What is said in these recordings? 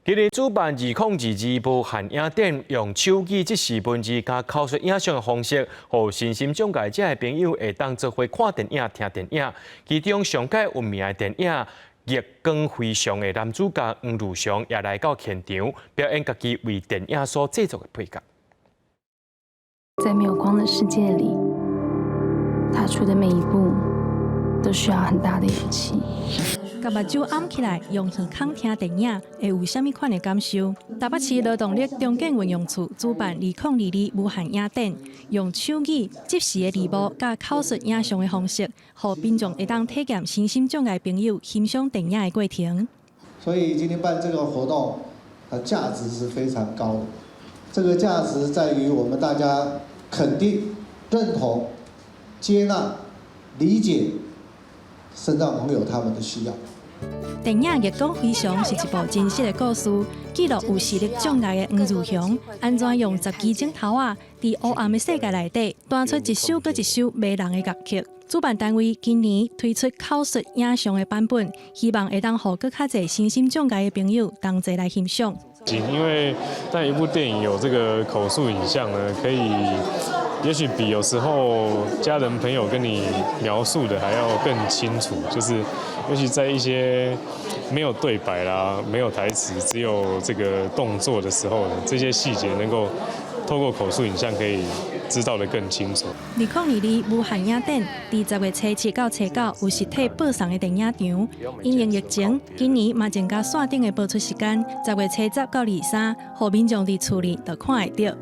今年主辦2022無限影展，用手語即時文字佮口述影像的方式，予身心障礙者的朋友會當做伙看電影、聽電影。其中上蓋有名的電影《逆光飛翔》的男主角黃如祥也來到現場，表演家己為電影所製作的配樂。在沒有光的世界裡，踏出的每一步都需要很大的勇氣。共目睭掩起來，用耳孔聽電影，會有啥物款的感受？台北市勞動力重建運用處主辦2022無限影展，用手語即時的字幕佮口述影像的方式，予民眾會當體驗身心障礙朋友欣賞電影的過程。所以今天辦這個活動，它價值是非常高的。這個價值在於我們大家肯定、認同、接納、理解身障朋友他們的需要。電影《逆光飛翔》是一部真實的故事，記錄有視力障礙的黃如雄，按怎用十支指頭仔，佇黑暗的世界內底，彈出一首閣一首迷人的樂曲。主辦單位今年推出口述影像的版本，希望會當予閣較濟身心障礙的朋友同齊來欣賞。因為當一部電影有這個口述影像呢，可以也許比有時候家人朋友跟你描述的還要更清楚，就是尤其在一些沒有對白啦、沒有台詞、只有這個動作的時候呢，這些細節能夠透過口述影像可以知道得更清楚。2022無限影展，佇10月初七到初九有實體播送的電影場。因應疫情，今年嘛增加線頂的播出時間，10月初十到23，予民眾佇厝裡就看會著。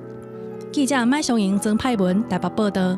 記者麥松瑩、曾派文台北報道。